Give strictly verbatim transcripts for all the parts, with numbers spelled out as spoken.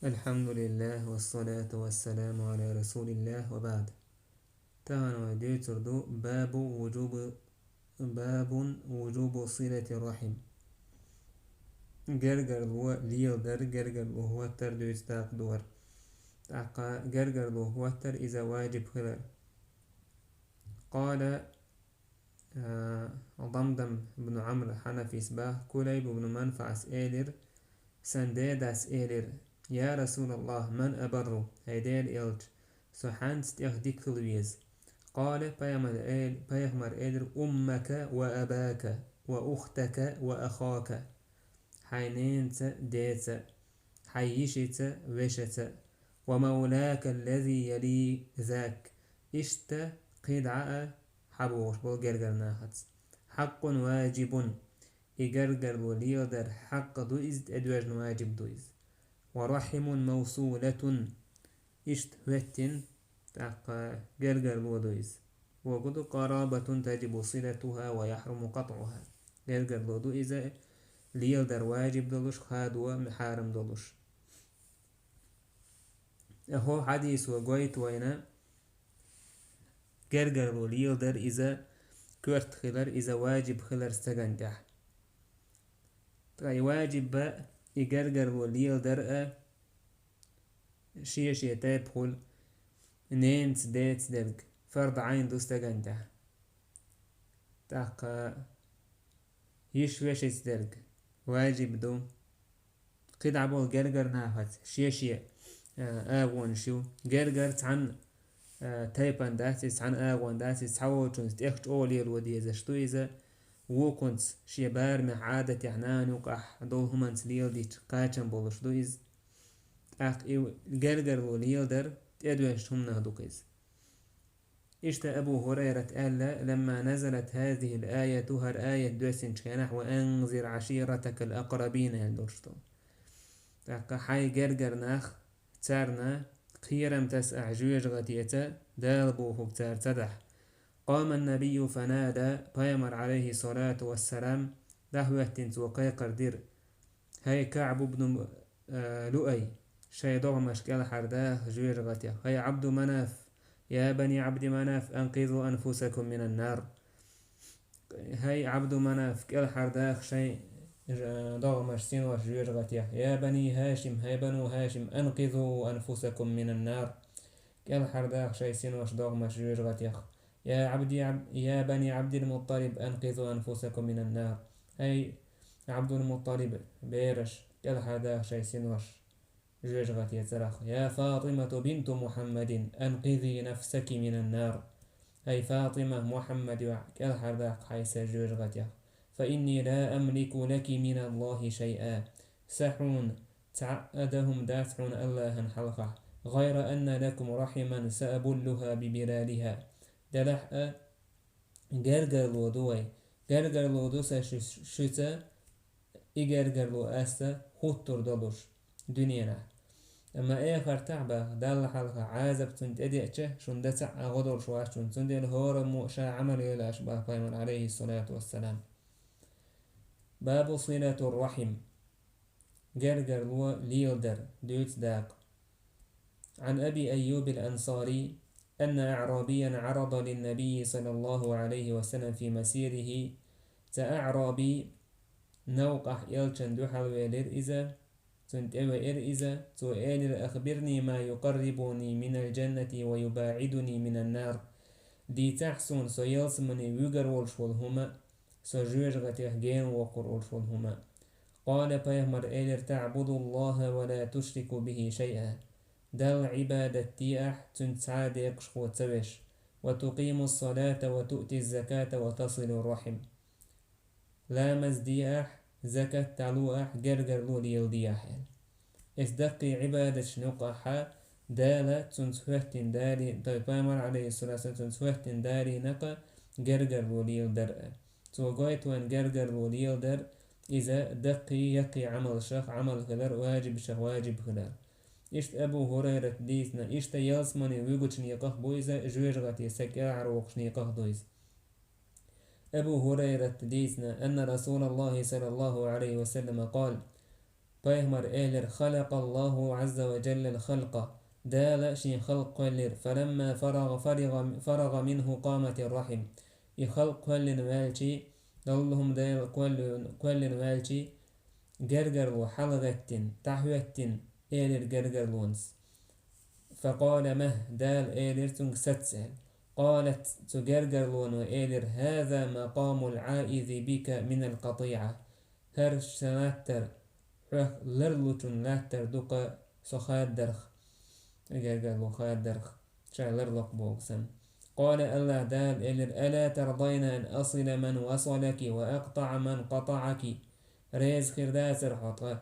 الحمد لله والصلاة والسلام على رسول الله وبعد. Тахана вай дуьйцур ду باب وجوب، باب وجوب صلة الرحم. Гергарло леладар, гергарло хӀоттар дуьйцу дакъа ду хӀара. ТӀаккха гергарло хӀоттар иза ваджиб хилар. قال, а, Дамдам ибн Ӏамр Хьанафис баха, Кулайб ибн Манфас элира, сан дедас элира: «يا رسول الله، من أبر؟» ХӀай Делан элча, со хьанца тӀех дика хила веза? قال, пайхамар эл-, пайхамар элира: «أمك وأباك وأختك وأخاك». Хьайн ненаца, деца, хьайн йишица, вешица. «ومولاك الذي يلي ذاك». Иштта кхидӀа а хьабохуш болу гергара нахаца. حق واجب. И гергарло леладар хьакъ ду иза, тӀедоьжна ваджиб ду иза. «ورحم موصولة». Иштта хӀоьттина, тӀаккха гергарло ду иза. Вогу ду: «قرابة تجب صلتها ويحرم قطعها». Гергарло ду иза, леладар ваджиб долуш, хадо хьарам долуш. ХӀокху хьадисо гойту вайна, гергарло леладар иза коьрта хилар, иза ваджиб хилар стагана тӀехь. Ткъа и ваджиб а, и гергарло леладар а шен-шен тайпа хуьлу, ненаца, деца дерг фард Ӏайн ду стагана тӀехь. ТӀаккха йиш-вешица дерг ваджиб ду. КхидӀа болу гергара нахаца шен-шен, а, агӀонаш ю. Гергар цхьана, а, тайпана дац иза, цхьана агӀон дац иза, цхьаволчунца тӀех чӀогӀа лело дезаш ду иза, вукхунца шен барамехь, Ӏадатехь, нана юкъахь долу хӀуманца леладича кхачам болуш ду иза. ТӀаккха и гергарло леладар тӀедоьжначу хӀуманах ду-кх иза. Иштта Абу ХӀурайрат аьлла: «لما نزلت هذه الآية», хӀара аят доьссинчу хенахь, «وأنذر عشيرتك الأقربين», аьлла долуш ду. ТӀаккха хьайн гергара нах, царна кхерам таса ахь жоьжахатеца, Дала бохург цара ца дахь. «قام النبي فنادى», пайхамар, Ӏалайхи ссалату вассалам, дӀахӀоьттина цо кхайкхар дира: «ХӀай КаӀб ибн, э, Луай, шайн догӀмаш кӀелхьардаха жоьжахатех. ХӀай Ӏабду Манаф, я бани Ӏабди Манаф, анкъизу анфусакум минан нар». ХӀай Ӏабду Манаф, кӀелхьардаха шайн, э, догӀмаш, синош жоьжахатех. Я бани ХӀашим, хӀай бану ХӀашим, анкъизу анфусакум минан нар. КӀелхьардаха шайн синош, догӀмаш жоьжахатех. Я Ӏабди Ӏаб-, я бани Ӏабдил Мутталиб, анкъизу анфусакум минан нар. ХӀай Ӏабдул Мутталиб бераш, кӀелхьардаха шайн синош жоьжахатецарах. Я ФатӀимату бинту Мухьаммадин, анкъизи нафсаки минан нар. ХӀай ФатӀима, Мухьаммад йоӀ, кӀелхьардаккха хьайн са жоьжахатех. Фа инни ла амлику лаки миналлахи шайъа. Сан хьуна цхьа а дан хӀума дац хьуна Аллахьан хьалхахь. Гайра анна лакум рахьиман саабуллуха бибилалиха. Делахь а гергарло ду вай. Гергарло ду сан шу-, шуьца, и гергарло аса хӀуттур долуш дуьненахь. Амма эхартахь баха, Далла хьалха Ӏазап цунна тӀедеъча, шуна дан цхьа а гӀо долуш вац шуна, цундела хӀораммо ша Ӏамал йойла аша баха пайхамар, Ӏалайхи ссалату вассалам. Бабу силатур рахьим. Гергарло леладар, дуьйцу дакъа. عن أبي أيوب الأنصاري أن أعرابيا عرض للنبي صلى الله عليه وسلم في مسيره. Цхьа аъраби новкъахь элчан дуьхьал велира иза, цунна тӀевеара иза, цо элира: «أخبرني ما يقربني من الجنة ويباعدني من النار». Дийцахь суна со ялсамане вуьгур волуш волу хӀума, со жоьжахатех гена воккхур волуш волу хӀума. Къала, пайхамар элира: «تعبد الله ولا تشرك به شيئا». Далла Ӏибадат де ахь, цуьнца цхьа а декъашхо ца веш. «وتقيم الصلاة وتؤتي الزكاة وتصل الرحم». Ламаз де ахь, закат дӀало ахь, гергарло леладе ахь, аьлла. Эс даккхий Ӏибадаташна юкъахьа Дала цунца хӀоьттина далий, дай пайхамар, Ӏалайхи ссалату вассалам, цунца хӀоьттина далийнакъа гергарло леладар а. Цо гойту вайн гергарло леладар, иза даккхий, яккхий Ӏамалшах Ӏамал хилар, ваджибашах ваджиб хилар. Иштта Абу ХӀурайрат дийцина, иштта ялсамане вуьгучу некъах бу иза, жоьжахате са кӀелхьарвокхуш некъах ду иза. Абу ХӀурайрат дийцина, أن رسول الله صلى الله عليه وسلم قال: Пайхамар элира: «خلق الله عز وجل الخلق». Дала шен халкъ кхоьллира. «فلما فرغ، فرغ، فرغ منه قامت الرحم». И халкъ кхоьллина ваьлчи, Аллахьум Дала кхоьллина, кхоьллина ваьлчи, гергарло хьалагӀеттина, дӀахӀоьттина, элира гергарлонас. «فقال مه», Дала элира цуьнга: «Саца», аьлла. «قالت», цу гергарлоно элира: «هذا مقام العائذ بك من القطيعة». ХӀара сан латтар, хьох ларлучун латтар ду-кха со хадарх, гергарло хадарх, шайн ларлакх боху санна. «قال», Аллахь Дала элира: «ألا ترضين أن أصل من وصلك وأقطع من قطعك». Реза хир дацара хьо тхан,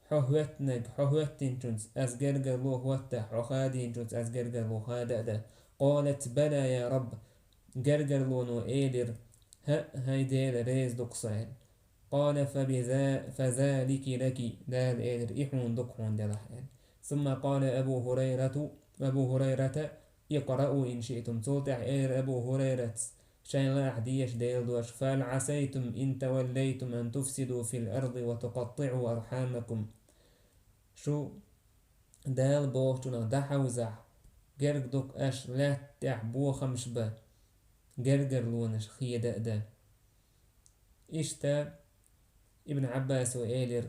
хьо хӀоьттинарг, хьо хӀоьттинчунца ас гергарло хӀоттахь, хьо хадийначунца ас гергарло хада а дан. «قالت بلى يا رب». Гергарлоно элира: «ХӀаъ, хӀай Дела, реза ду-кх со», аьлла. «قال فبذا، فذلك لك», Дала элира: «И хьуна ду-кх, хьуна делахь», аьлла. ثم قال أبو هريرة، أبو هريرة: «اقرؤوا إن شئتم». Цул тӀаьхьа элира Абу ХӀурайрас: «Шайн лаахь деша Делан дош: فهل عسيتم إن توليتم أن تفسدوا في الأرض وتقطعوا أرحامكم». Шу Дала бохучунах дӀахьовзахь, герга ду-кх аша лаьтта тӀехь бохамаш бан, гергарлонаш хеда а дан. Иштта Ибн Ӏаббаса элира,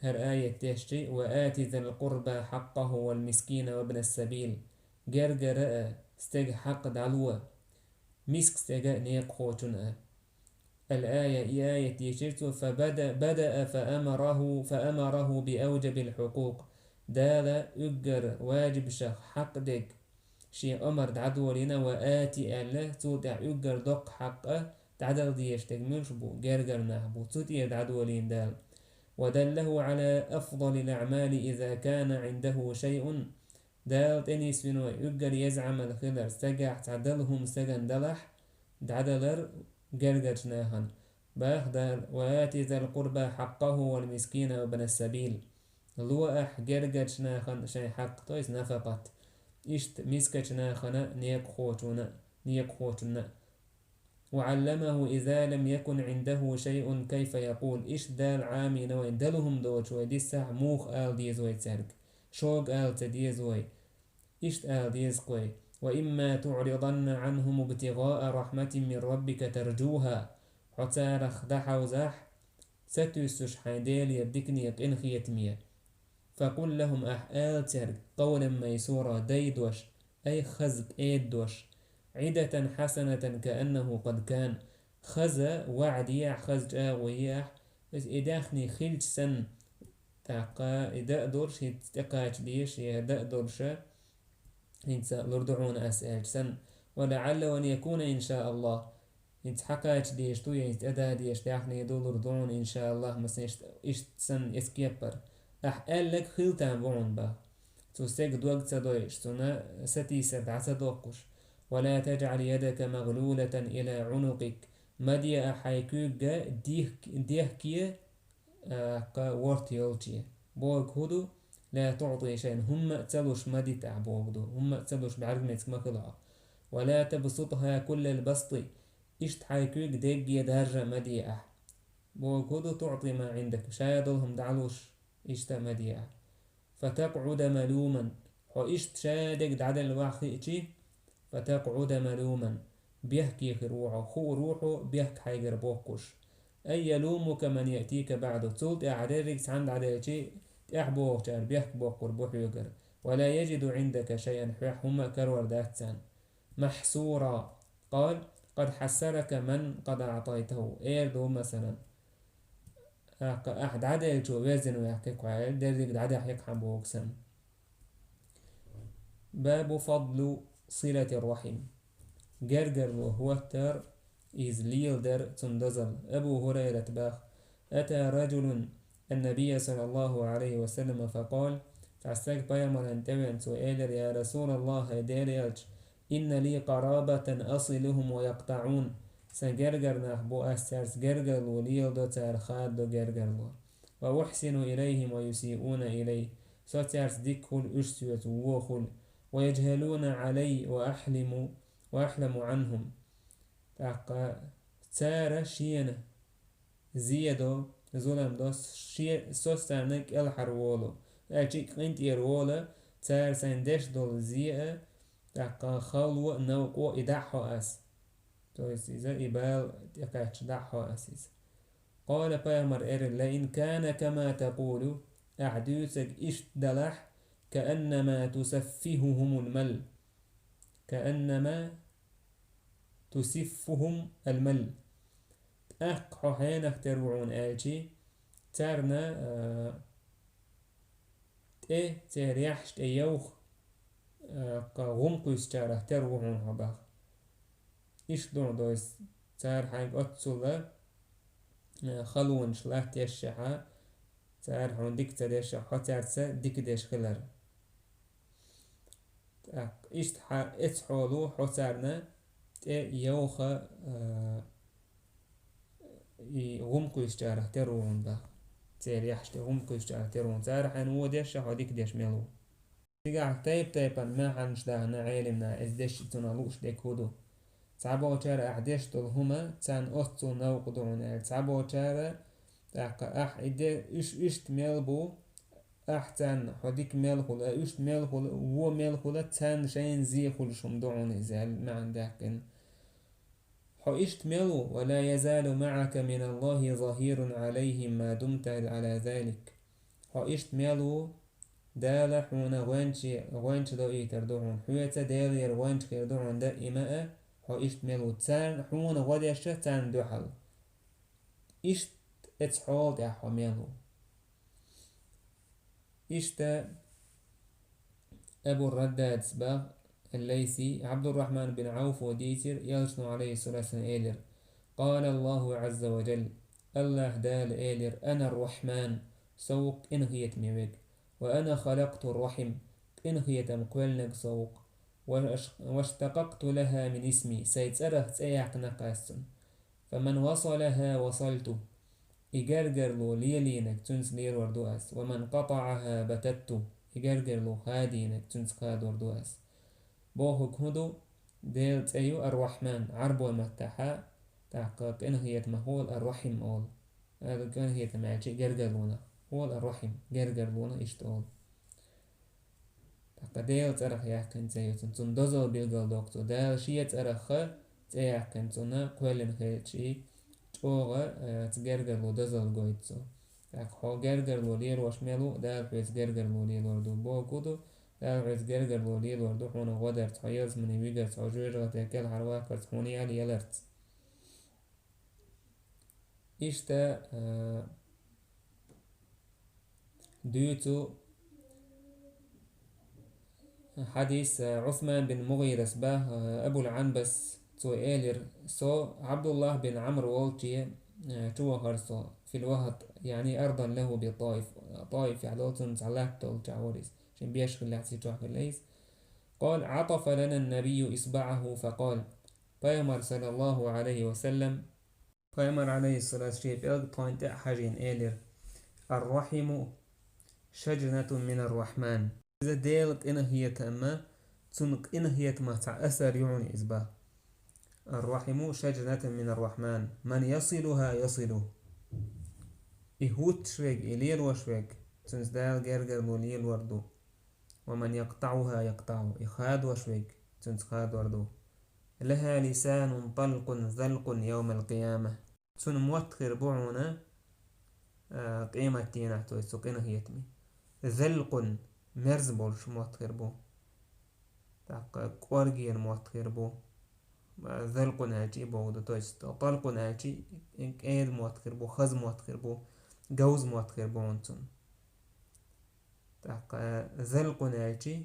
хӀара аят дешча: «وآت ذا القربى حقه والمسكين وابن السبيل». Гергара а стеган хьакъ дӀало, миска стеган а, некъахочун а. Ал-ая, и аят дийшира цо: «فبدأ، بدأ فأمره، فأمره بأوجب الحقوق». Дала уггар ваджибашах хьакъ дерг шен омар дӀадолийна, «وآت» аьлла, цул тӀаьхьа уггар доккха хьакъ а дӀадала дезаш дерг муьлш бу, гергара нах бу, цу тӀера дӀадолийна Дала. «ودله على أفضل الأعمال إذا كان عنده شيء». Дала тӀе нисвина вай уггар еза Ӏамал хилар, стагехь цхьа дала хӀума стеган далахь, дӀадалар гергарчу нахана. Баха Дала: «وآت ذا القربى حقه والمسكين وابن السبيل». Ло ахь гергарчу нахана шайн хьакъ, то есть нафакъат. Иштта мискачу нахана, некъахочунна, некъахочунна. «وعلمه إذا لم يكن عنده شيء كيف يقول». Иштта Дала Ӏамийна вайн, дала хӀума доцуш вай дисахь, муха ала деза вай цаьрга. Шога ала ца деза вай. Иштта ала деза-кх вай: «وإما تعرضن عنهم ابتغاء رحمة من ربك ترجوها». Хьо царах дӀахьовзахь, ца туьйсуш хьайн Делера дикане, къинхетаме. «فقل لهم», ахь ала цаьрга, «قولا ميسورا», дай дош, ай хаза кӀеда дош, «عدة حسنة كأنه قد كان». Хаза ваӀда е ахь, хаза чӀагӀо е ахь, иза и даьхни хилча санна, тӀаккха и дан а долуш, хӀинца тӀекхача дезаш, я дан а долуша, хӀинца лур ду хьуна ас аьлча санна. «ولعله أن يكون إن شاء الله». ХӀинца хьакхача дезаш ду, я хӀинца тӀеда дезаш даьхни ду, лур ду хьуна, иншааллахӀ, масала иштта, иштта санна эцу кепара. Ахь аьлларг хила там бу хьуна баха. Цу стеган дог ца дойуш, цунна сатийсар дӀа ца доккхуш. «ولا تجعل يدك مغلولة إلى عنقك». Ма де ахь хьайн куьйга дихк-, дехке, а, кха ворта йолче. Бохург хӀун ду? «لا تعطي شيئا», хӀумма а ца луш ма дита ахь бохург ду, хӀумма а ца луш бӀаьрг меца ма хила хьо. «ولا تبسطها كل البسط», иштта хьайн куьйга дегге даржа а ма де ахь. Бохург хӀун ду? «تعطي ما عندك», ша долу хӀума дӀалуш, иштта а ма де ахь. «فتقعد ملوما», хьо иштта ша дерг дӀаделла ваха хиъчи, «فتقعد ملوما», бехке хир ву хьо, хуур ву хьо бехк хьайгара боккхуш. «أي يلومك من يأتيك بعد», цул тӀаьхьа дерриг цхьаьна дӀаделчи, тӀаьхьа бохучара бехк боккхур бу хьоьгара. «ولا يجد عندك شيئا», хьоьгахь хӀумма а карор дац царна. «محسورا». «قال: قد حسرك من قد أعطيته». Эр ду, масалан, ахь, ахь дӀаделлачо везина ваьккхи-кх хьо, дерриг дӀадехьи-кх хьан боху санна. باب فضل صلة الرحم. Гергарло хӀоттар, иза леладар, цунна дозалла. Абу ХӀурайрата баха: «أتى رجل النبي صلى الله عليه وسلم فقال». Цхьа стаг пайхамарна тӀевеана, цо элира: «يا رسول الله», хӀай Делан элча, «إن لي قرابة أصلهم ويقطعون». Сан гергара нах бу, ас цаьрца гергарло леладо, цара хададо гергарло. «وأحسن إليهم ويسيئون إلي». Со цаьрца дика хуьлу, уьш соьца вон хуьлу. «ويجهلون علي وأحلم، وأحلم عنهم». ТӀаккха цара шена зе до, зулам до, ше-, со царна кӀелхьарволу, аьлча а къинтӀера волу, цара сайна деш долу зе а, тӀаккха хало а, новкъо а и дӀа а хьо ас. То есть иза и бала тӀекхаьчча дӀа а хьо ас иза. Къала, пайхамар элира: «Ла ин кана кама такъулу», ахь дуьйцург иштта далахь, «кааннама тусаффихухумул мал». «Кааннама тусиффухум ал-мал». ТӀаккха хьо хьенах тера ву хьуна аьлчи, царна, а, тӀе, церан яххьаш тӀе йовха, а, кха гӀум кхуьссучарах тера ву хьуна хьо баха. Иштта ду хьуна, то есть цара хьайга оццула, а, халонаш латтаешшехьа, цара хьуна дика ца дешшехь, хьо цаьрца дика деш хилар. ТӀаккха иштта хьа-, эцу хьоло хьо царна тӀе йовха, а, и гӀум кхуьссучарах тера ву хьуна баха. Церан яххьаш тӀе гӀум кхуьссучарах тера ву хьуна. Цара хьайна вон дешшехь, хьо дика деш мел ву. Цигахь тайп-тайпана маьӀнаш дахана Ӏеламнаха, иза дешча цунах лууш дерг хӀун ду. Цхьаболчара ахь деш долу хӀума царна оццул новкъа ду хьуна аьлла. Цхьаболчара, тӀаккха ахь и де, уьш иштта мел бу, ахь царна хьо дика мел хуьлу, а уьш мел хуьлу, вон мел хуьлу, царна шайна зе хуьлуш хӀума ду хьуна иза аьлла маьӀна даьккхина. Хьо иштта мел ву, «ва ла язалу маӀака миналлахи захирун Ӏалайхим ма думта Ӏала залик». Хьо иштта мел ву, Дала хьуна гӀоьнча, гӀоьнча доуьйтур ду хьуна. Хьоьца Делера гӀоьнча хир ду хьуна даима а, хьо иштта мел ву. Царна, хьуна гӀо деш царна дуьхьал. Иштта эцу хьола тӀехь хьо мел ву. Иштта Абу Раддадас баха, Лайси, Ӏабдуррахьман бин Ӏавфо дийцира, Элчано, Ӏалайхиссалату вассалам, элира: «Къала Аллаху Ӏазза ва Джалла», Аллаха Дала элира: «Ана ар-Рахьман, со ву къинхетаме верг, ва ана халакъту ар-рахьим, къинхетам кхоьллинарг со ву, ва аш-, ваштакъакъту лаха мин исми, сайн цӀарах цӀе яьккхина ас цунна». «Фаман васалаха васалту». И гергарло лелийнарг цуьнца лелор ду ас. «Ва ман къатаӀаха бататту». И гергарло хадийнарг цуьнца хадор ду ас. Бохург хӀун ду? Делан цӀе ю Ар-Рахьман, Ӏарбойн маттахьа, тӀаккха къинхетамах олу Ар-Рахьим олу. Ар-, къинхетам аьлча гергарлонах. Олу Ар-Рахьим, гергарлонах иштта олу. ТӀаккха Делан цӀарах яьккхина цӀе ю цуьнан, цунна дозалла билгалдоккху цо. Дала шен цӀарах цӀе яьккхина цунна, кхоьллина хилча и, чӀогӀа, э, цу гергарло дозалла гойту цо. ТӀаккха хьо гергарло лелош мел ву, Дала хьоьца гергарло лелор ду. Бохург хӀун ду, Дала хьоьца гергарло лелор ду, хьуна гӀо дарца, хьо ялсамане вигарца, хьо жоьжахате кӀелхьарваккхарца, хьуна ял яларца. Иштта, а, дуьйцу хьадис, а, Ӏусман бин МугӀирас баха, а, Абул Ӏанбас, цо элира: «Со Ӏабдуллах бин Ӏамр волче, а, чувахара со, фил вахат, яъни ардан лаху би ТӀаиф, ТӀаифехь долу цунна цхьа латта долчохь вара иза, шен беш хиллехь цу чохь хилла иза». Къала: «Ӏатафа лана ан-набийю исбаӀаху факъала». Пайхамар, саллаллаху Ӏалайхи ва саллам, Пайхамар, Ӏалайхиссалату, шен пӀелг тхойн тӀе а хьажийна элира: «Ар-рахьиму шаджнатун минар-Рахьман». Иза Делан къинхетам, цунна къинхетамах цхьа асар ю хьуна иза баха. «Ар-рахьиму шаджнатун минар-Рахьман. Ман ясилуха ясилуху». И хӀуттуш верг, и лелош верг, цуьнца Дала гергарло лелор ду. «Ва ман якътаӀуха якътаӀуху». И хадош верг, цуьнца хадор ду. «Лаха лисанун талкъун залкъун явмал къияма». Цуьнан мотт хир бу хьуна, а, къематдийнахь, то есть цу къинхетаме. Залкъун, мерза болуш мотт хир бу. ТӀаккха кӀоргера мотт хир бу. А, залкъун аьлча и бохург ду, то есть талкъун аьлча и кӀеда мотт хир бу, хаза мотт хир бу, говза мотт хир бу хьуна цуьнан. ТӀаккха залкъун аьлча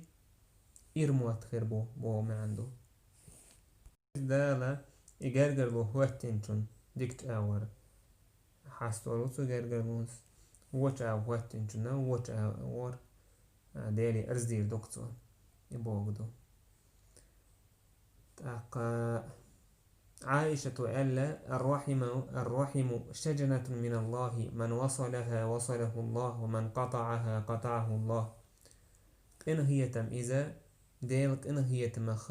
ира мотт хир бу боху маьӀна ду. Дала и гергарло хӀоьттинчунна дикачу агӀор хьастор ву цу гергарлонца, вочу агӀор хӀоьттинчунна вочу агӀор, а, Деле арз дийр ду-кх цо, и бохург ду. ТӀаккха Ӏаишата аьлла: «Ар-рахьиму, ар-рахьиму шаджнатун миналлахи, ман васалаха васалахуллах, ва ман къатаӀаха къатаӀахуллах». Къинхетам иза, Делан къинхетамах,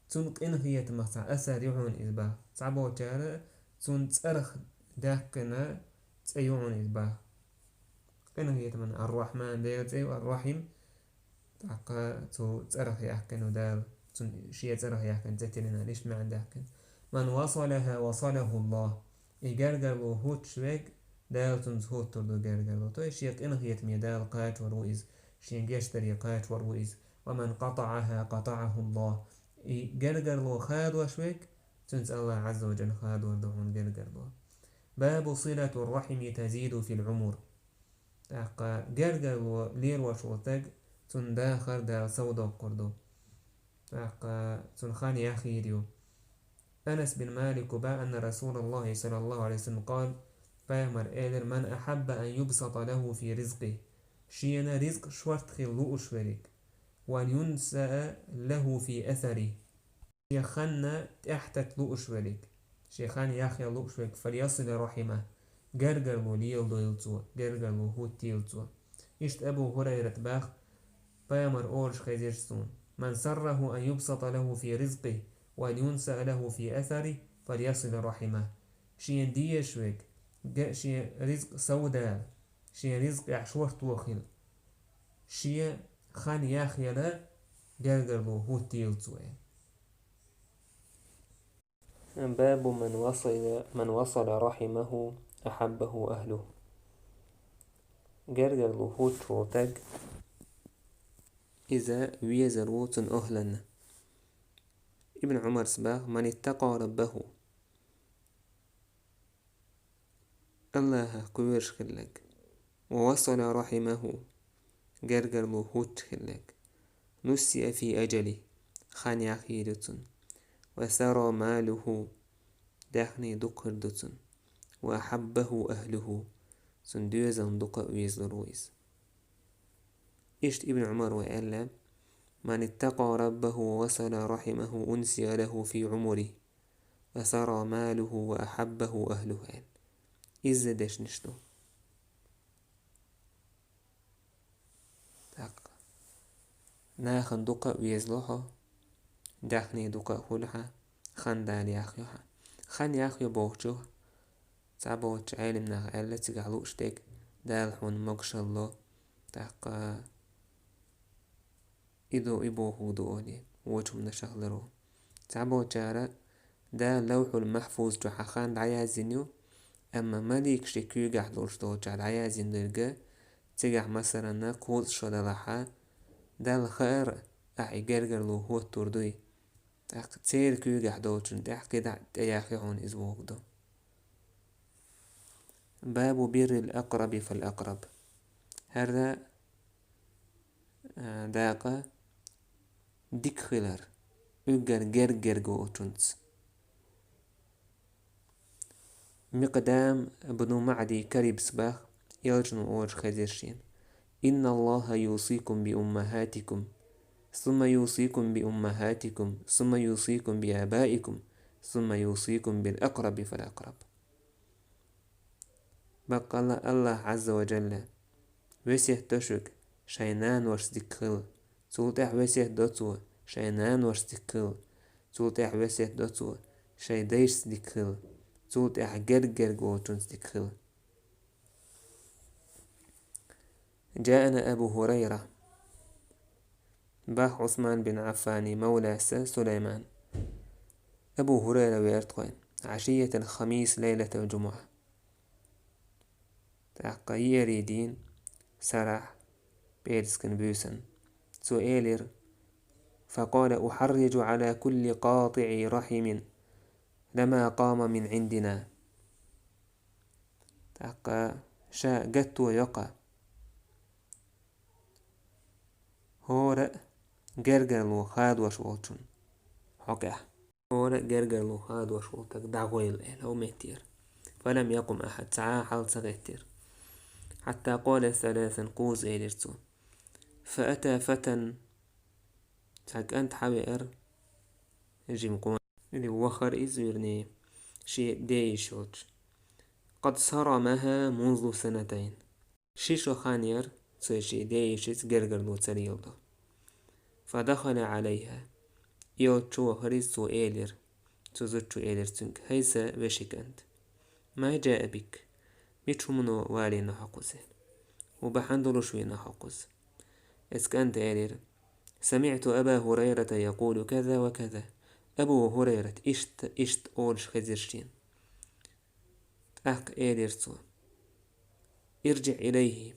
цуьнан къинхетамах цхьа асар ю хьуна иза баха. Цхьаболчара цуьнан цӀарах даьккхина, цӀе ю хьуна иза боху. Къинхетаман Ар-Рахьман Делан цӀе ю, Ар-Рахьим тӀаккха цу цӀарах яьккхина Дала, цунна шен цӀарах яьккхина цӀе тиллина, иштта маьӀна даьккхина. «Ман васалаха васалахуллах». И гергарло хӀуттуш верг, Дала цунца хӀуттур ду гергарло. То есть шен къинхетаме Дала кхачор ву иза, шен гечдаре кхачор ву иза. «Ва ман къатаӀаха къатаӀахуллах». И гергарло хадош верг, цуьнца АллахӀ Ӏазза ва Джалла хадор ду хьуна гергарло. «Бабу силатур-рахьими тазиду фил-Ӏумур». ТӀаккха гергарло лелош волу стаг, цунна дахар Дала сов доккхур ду. ТӀаккха цунна хан яхйийр ю. Анас бин Малика боху, анна Расулаллахи саллаллаху Ӏалайхи ва саллам къала, Пайхамара элира: «Ман ахьабба ан юбсата лаху фи ризкъихи». Шена ризкъ шорта хила лууш верг. «Ва ан юнсаа лаху фи асарихи». Шен ханна тӀаьхьатата лууш верг, шен хан яхъян лууш верг, «фальясил рахьимаху», гергарло леладойла цо, гергарло хӀуттийла цо. Иштта Абу ХӀурайрата боху, Пайхамара олуш хезира суна: «Ман сарраху ан юбсата лаху фи ризкъихи ва ан юнсаа лаху фи асарихи, фальясил рахьимаху». Шена дезаш верг, га-, шен ризкъ сов дала, шен ризкъехь шорто хила, шен хан яхъяла, гергарло хӀуттийла цо, аьлла. «Бабу ман васала, ман васала рахьимаху ахьаббаху ахлуху». Гергарло хӀуттуш волу стаг, иза везар ву цуьнан охӀланна. Ибн Ӏумарс боху: «Ман иттакъа раббаху». АллахӀах кхоьруш хилларг. «Ва васала рахьимаху», гергарло хӀуттуш хилларг. «Нуссиа фи аджалихи», хан яхйийр ю цунна. «Ва сара малуху», даьхни дукха хир ду цунна. «Ва ахьаббаху ахлуху», цуьнан доьзална дукха а везалур ву иза. Иштта Ибн Ӏумара аьлла: «Ман иттакъа раббаху ва васала рахьимаху унсиа лаху фи Ӏумурихи». «Ва сара малуху ва ахьаббаху ахлуху», аьлла. Изза дешнаш ду. ТӀаккха нахана дукха а везало хьо, даьхни дукха а хуьлу хьан, хан Дала яхйо хьан. Хан яхйо бохучух, цхьаболчу Ӏеламнаха аьлла, цигахь лууш дерг Дала хьуна могушалла ло, тӀаккха и ду, и бохург ду олий, вочу хӀуманашах лар ву. Цхьаболчара Дала Лавхьул-Махьфуз чу хьан хан дӀаяздина ю, амма маликаш шайн куьйгахь долуш долчохь дӀаяздина дерг, цигахь, масалан, кхузткъа шо далахь, Далла хаьара, ахь и гергарло хӀуттур дуй. ТӀаккха церан куьйгахь долчунна тӀехь кхидӀа а тӀеяхйо хьуна иза бохург ду. «Бабу биррил акъраби фал акъраб». ХӀара, а, дакъа дика хилар, уггар герга-герга волчунца. Микъдам ибн МаӀди Карибс боху, элчано олуш хезира шена: «Инналлаха юсикум би уммахатикум, сумма юсикум би уммахатикум, сумма юсикум би абаикум, сумма юсикум бил акъраби фал акъраб». Баккъалла АллахӀ Ӏазза ва Джалла весет до шуьга, шайн наношца дика хила. Цул тӀаьхьа весет до Цо, шайн наношца дика хила. Цул тӀаьхьа весет до Цо, шайн дайшца дика хила. Цул тӀаьхьа герга-герга волчунца дика хила. جاءنا أبو هريرة. Боху Ӏусман бин Ӏаффана мавлас Сулайман. Абу ХӀурайра веара тхуна, عشية الخميس ليلة الجمعة. ТӀаккха еарин дийнахь, сарахь, пӀераскан буьйсанна. Цо элира: «فقال: أحرج على كل قاطع رحم لما قام من عندنا». ТӀаккха ша гатто йо-кх хӀора а гергарло хадош волчун хьокъехь. ХӀора а гергарло хадош волу стаг дӀагӀойла аьлла, хӀокху меттера. فلم يقم أحد, цхьа а хьал ца гӀеттира. حتى قال ثلاثا, кхузза элира цо. فأتى فتى, цхьа кӀант хьавеара, жима къона. Или вахара иза, вернее, шен ден йиша йолчу. قد صرمها منذ سنتين. Ши шо хан яра цо шен ден йишица гергарло ца леладо. فدخل عليها. И оццу чу вахара иза, цо элира. Цу зудчо элира цуьнга: «ХӀай сан вешин кӀант, ما جاء بك؟ Мича хӀумано валийна хьо кхуза? ХӀун бахьана долуш вийна хьо кхуза? Эцу кӀанта элира: «سمعت أبا هريرة يقول كذا وكذا». Абу Хурайрат иштта, иштта олуш хезира шена. ТӀаккха элира цо: «ارجع إليه».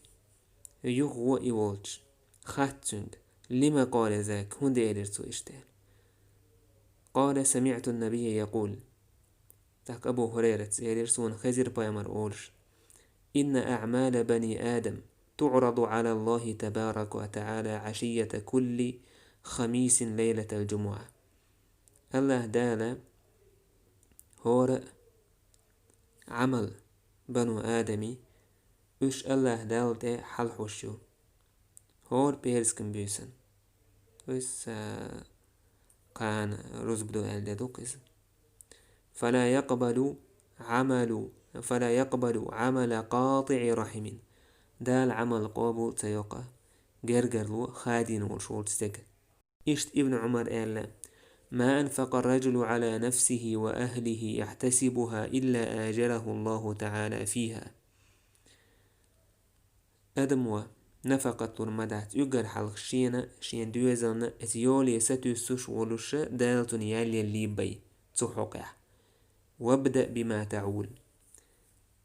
Юха гӀо и волчу, хатта цуьнга: «لم قال ذاك», хӀунда элира цо иштта аьлла? «قال: سمعت النبي يقول». ТӀаккха Абу Хурайрас элира: «Суна хезира пайхамар олуш: إن أعمال بني آدم تعرض على الله تبارك وتعالى عشية كل خميس ليلة الجمعة». АллахӀ Дала хӀора а Ӏамал бану Адамий, уьш АллахӀ Далла тӀе хьалхьуш ю. ХӀора пӀераскан буьйсанна. То есть, а, кхана рузба ду аьлла де ду-кх иза. «فلا يقبل عمل، فلا يقبل عمل قاطع رحم». Дала Ӏамал къобал ца йо-кх гергарло хадийна волуш волчу стеган. Иштта Ибн Ӏумар аьлла: «ما أنفق الرجل على نفسه وأهله يحتسبها إلا آجره الله تعالى فيها». Адамо нафакъат лур ма дац уьггар хьалха шена, шен доьзална, эца йоле сатуьйсуш волуша Дала цунна ял еллий бай цу хьокъехь. «وابدأ بما تعول».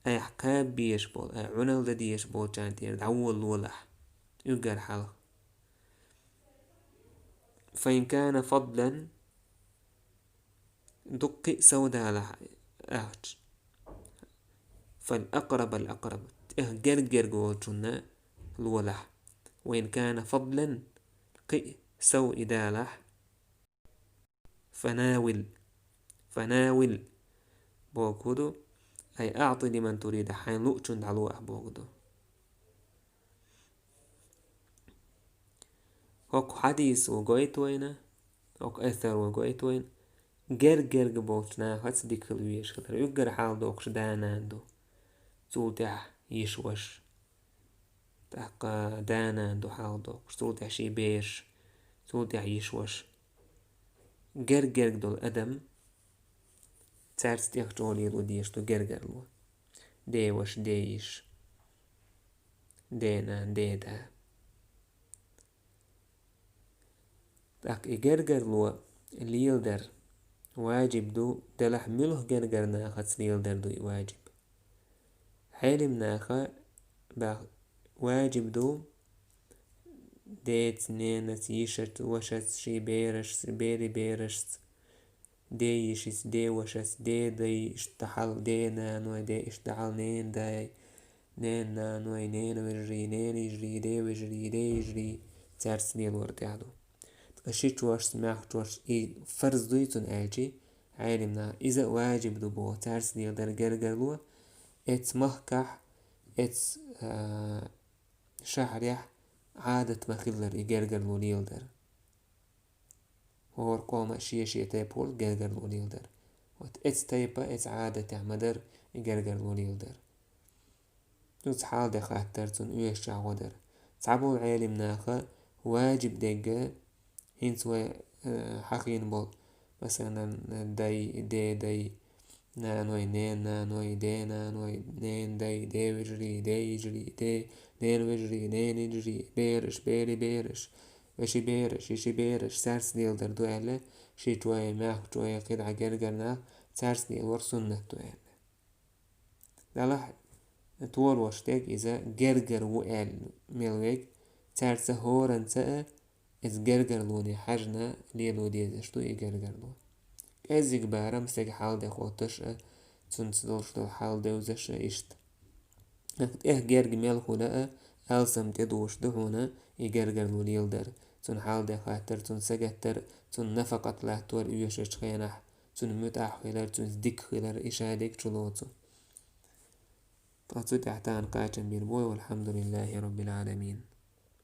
Айхьа кхаба безаш болу, айхьа Ӏуналла дан дезаш болчарна тӀера дӀаволалолахь уьггар хьалха. «فإن كان فضلا», дуккхий а сов далахь ахча, «فالأقرب الأقرب», тӀех герга-герга волчунна лолахь. «وإن كان فضلا», кхин а сов и далахь, «فناول، فناول» бохург ду, «أي أعط لمن تريد», хьайна луучунна дӀало ахь бохург ду. ХӀокху хьадисо гойту вайна, хӀокху эсаро гойту вайна, герга-герга болчу нахаца дика хила везаш хилар. Уьггар хьалдоккхуш да-нана ду, цул тӀаьхьа йиша-ваша. ТӀаккха да-нана ду хьалдоккхуш, цул тӀаьхьа шен бераш, цул тӀаьхьа йиша-ваша. Герга-герга долу адам, цаьрца тӀех чӀогӀа лело дезаш ду гергарло. Де-ваша, де-йиша, де-нана, де-да. ТӀаккха и гергарло леладар ваджиб ду, делахь муьлха гергара нахаца леладар ду и ваджиб? Ӏелим наха бах-, ваджиб ду деца, ненаца, йишаца, вашаца, шен берашца, берийн берашца, де-йишица, де-вашаца, де-дай, иштта хьал де-наной, де иштта хьал ненан дай, ненан наной, ненан вежарий, ненан йижарий, ден вежарий, ден йижарий, цаьрца лелор тӀехь ду. Ткъа шичу вашас, маьхчу вашас и фарз дуй цунна аьлчи, Ӏелим наха иза а ваджиб ду боху, цаьрца леладар гергарло, эцу махкахь, эцу, а, шахьарехь Ӏадат ма-хиллара и гергарло леладар. ХӀора къоман шен-шен тайпа волу гергарло леладар. Вот эцу тайпа, эцу Ӏадатехь ма-дарра и гергарло леладар. Цуьнца хьал де хаттар, цунна оьшучохь гӀо дар. Цхьаболу Ӏелим наха ваджиб дерг, хӀинца вай, э, хьахийна болу, масалан, дай, ден дай, наной, ненан наной, ден наной, ненан дай, ден вежарий, ден йижарий, ден, ненан вежарий, ненан йижарий, бераш, берийн бераш, вешин бераш, йишин бераш, цаьрца леладар ду аьлла, шичой, маьхчой, кхидӀа гергара нах, цаьрца лелор суннат ду аьлла. Делахь торуш дерг иза гергар ву аьлла мел верг, цаьрца хӀоранца а иза гергарлоне хьаьжна лело дезаш ду и гергарло. КӀеззиг барам стеган хьал де хоттуш а, цуьнца долуш долу хьал девзаш а иштта. ТӀех герга мел хуьлу а, алсам тӀедогӀуш ду хьуна и гергарло леладар, цунна хьал де хаттар, цунна сагаттар, цунна нафакъат латтор оьшучу хенахь, цунна муьтӀахь хилар, цуьнца дика хилар, и шадерг чулоцу. Ткъа цу тӀехь тахана кхачам бийр бу вай, валхьамдулиллахӀи роббил Ӏаламин.